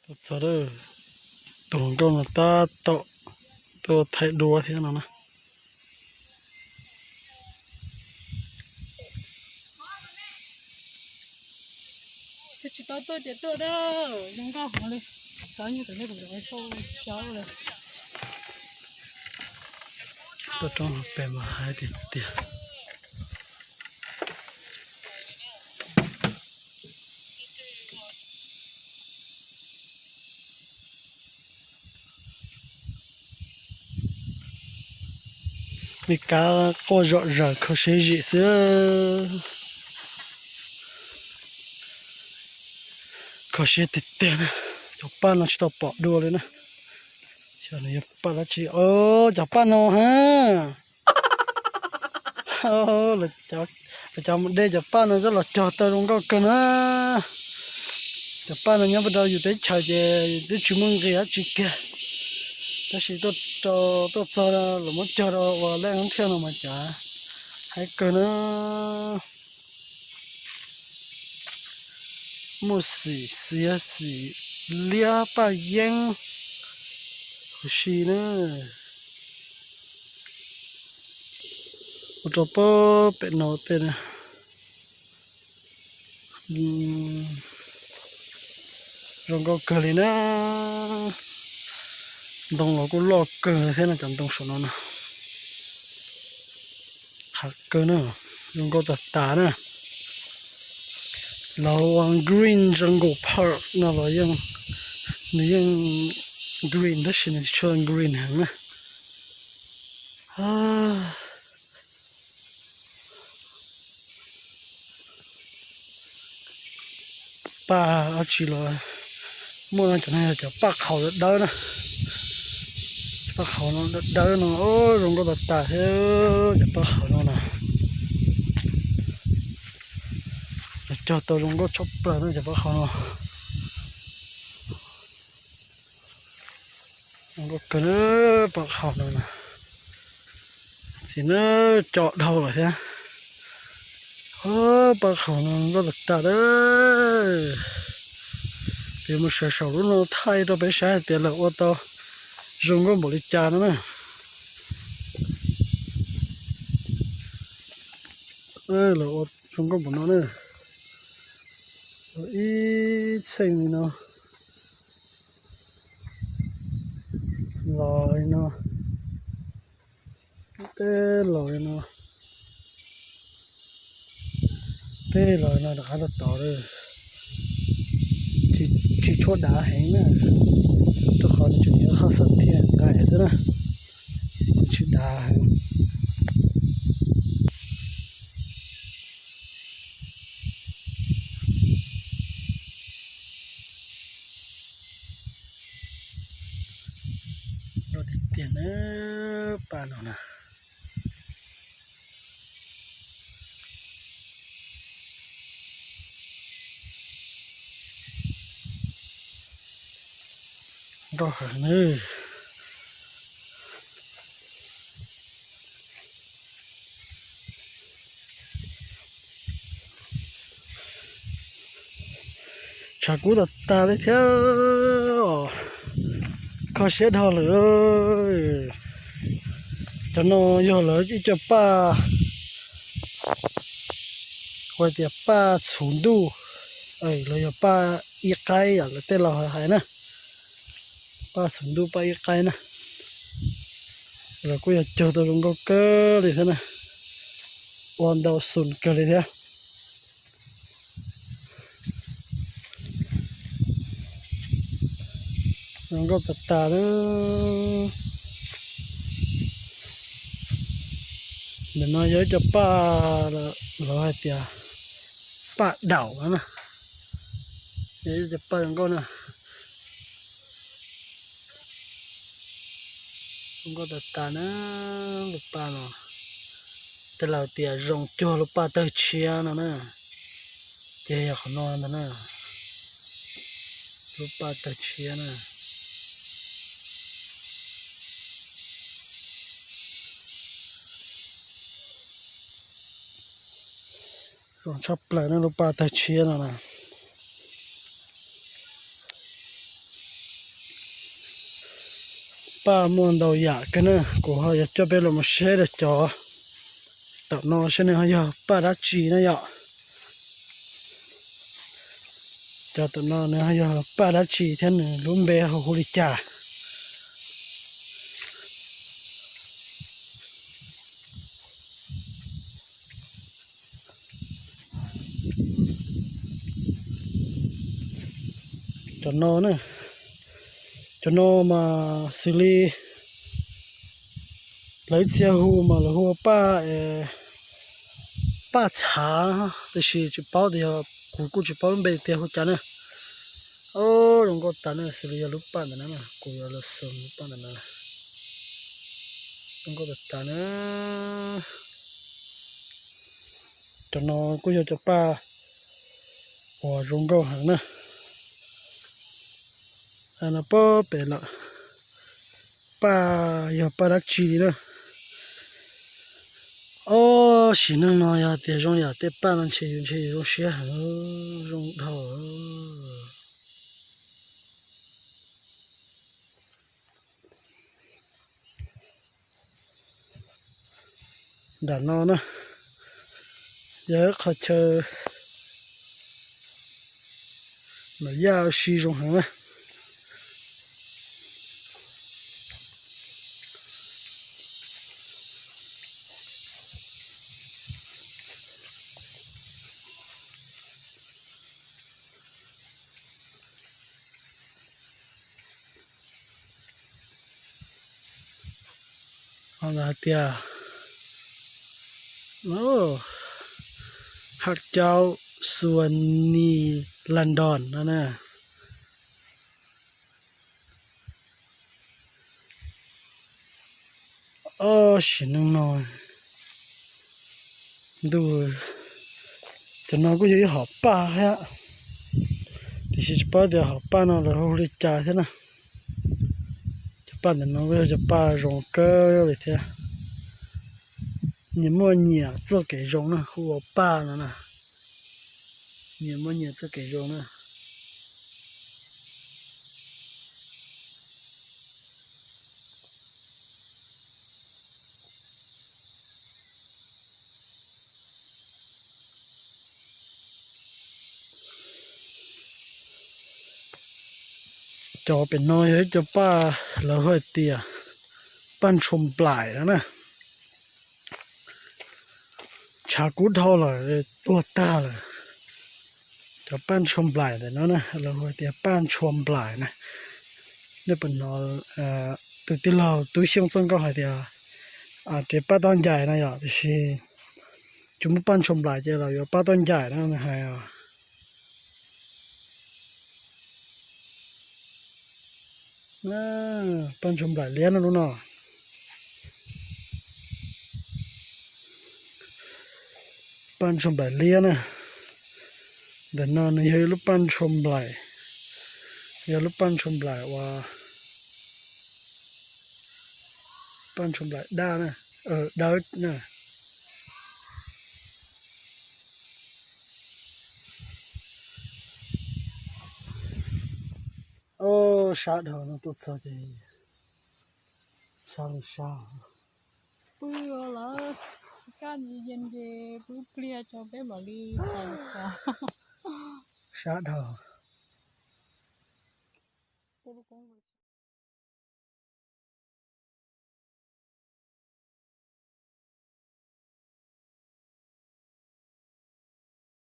Tuaj txog lawm, tus hluas nkauj no tab tom tuaj thaij duab thiab no na. Tsis tau tuaj ces tuaj da, zoo nkauj hov li. Txav nyob tom nej kuv xauj xyov li. Tuaj roob hauv pes mas haib tiag tiag. Me kab quaj zom zaws kho siab zim xwb. Kho siab tiag tiag na. Cov paj no tsis tau pom dua li na. Xyov nws yog paj dab tsi. Cov paj no ha. Lawv cov mus de cov paj no coj los cog tau zoo nkauj kawg na. Cov paj no nyob puag rau yus teb chaws ces twb tsis muaj nqis dab tsi kiag, tab sis tuaj txog lawv muab cog rau ua lej thiaj no mas cas haib kawg na. Muaj xim xiav xim liab paj yeeb huv si na. Ua rau pem no tej na. Zoo nkauj kawg li na. Ntoo los kuj loj kawg thiab no, cov ntoo saum no no. Qhav kawg na, zoo nkauj tas tas na. Lawv ua Green Jungle Park no los yeej, nws yeej green tab sis nws tsis tshua green heev na. Paj dab tsi los muaj no, cov no yog cov paj qhaus dawb dawb na. Paj qhaus no dawb dawb no, zoo nkauj tas tas thiab cov paj qhaus no na. Cog tau zoo nkauj tshaj plaws na cov paj qhaus no. Zoo nkauj kawg na, paj qhaus no na. Txiv na, co dhau lawm thiab. Paj qhaus no zoo nkauj tas tas lawm. Ces mus sawv saum lub no thaij rau peb saib hais tias lawv ua tau zoo nkauj npaum li cas no na. Lawv ua zoo nkauj npaum no na. Ib txheej li no. Los li no. Tej los li no, tej los li no rov qab los tod lawm. Tsis tshua dav heev na, rau qhov nws tseem yog qhov xab thiaj nqaim xwb na, tsis dav heev. Loj tiag tiag na, paj no na. Nkauj heev nawb. Tshav kub tas tas li thiab, kho siab dhau lawm. Cov no yog lawv ib co paj, ua tias paj txhuv ntuj, los yog paj ib qaib yom, lawv tej laus hais na, paj txhuv ntuj paj ib qaib na. Lawv kuj yog cog tau zoo nkauj kawg li thiab na, ua ntau xus kawg li thiab. Zoo nkauj tas tas lawm. Ntawm no yog ib co paj, lawv hais tias paj daum na, yog ib co paj zoo nkauj na. Zoo nkauj tas tas na, lub paj no. Tej laus tias zoo cuag lub paj tawg tshiab no na, ces yog qhov no ntag na, lub paj tawg tshiab na. Zoo tshaj plaws na lub paj tawg tshiab no na. Paj muaj ntau yam kawg na, kuv ho yuav coj peb los mus saib rau cov tom no saib nws ho yog paj dab tsi na yom. Cov tom no nws ho yog paj dab tsi thiab nws lub npe ho hu li cas. Cov no na, cov no mas xws li lawv txia hu mas lawv hu paj, paj txhav, tiam sis tsis paub tias yog, kuv kuj tsis paub lub npe tiag hu cas na. Zoo nkauj tas na, xws li yog lub paj ntawm no, kuv yuav los xum lub paj ntawm no. Zoo nkauj tas tas na. Cov no kuj yog cov paj uas zoo nkauj heev na. No pob pem lawm, paj yog paj dab tsi li na. Ob sim neej no yog tias zoo yam tej paj no ntshe yus ntshe yus zoo siab heev, zoo dhau. Nram no na, yog ib qho chaw nram yaj ua si zoo heev na. Ho lawv hais tias haj caub Suanis London no na. Ob sim neej no ntuj, cov no kuj yog ib hom paj thiab, tiam sis tsis paub tias hom paj no lawv hu li cas thiab na. Cov paj ntawm no kuj yog cov paj zoo kawg li thiab. Nyias muaj nyias txoj kev zoo na, hu ua paj no na. Nyias muaj nyias txoj kev zoo na. Cov pem no yog ib cov paj lawv hu hais tias paj ntshua nplaim no na. Tshav kub dhau lawm, tuag tag lawm. Cov paj ntshua nplaim ntawm no na, lawv hu hais tias paj ntshua nplaim na. Nej puas hnov tus tij laug Tub Xyooj txoj nkauj hais tias tsev paj toj ncaim no yom, tiam sis tsis muaj paj ntshua nplaim ces los yuav paj toj ncaim no nws hais. Paj ntshua nplaim liab no lub no. Paj ntshua nplaim liab na. Ntawm no nws yog ib lub paj ntshua nplaim, yog lub paj ntshua nplaim uas paj ntshua nplaim daj na, dawb na. Sab dhau no tuaj txog ces sab li sab. Pw lawm, kab ntsis yees ces pw pliag tso peb mam li. Sab dhau.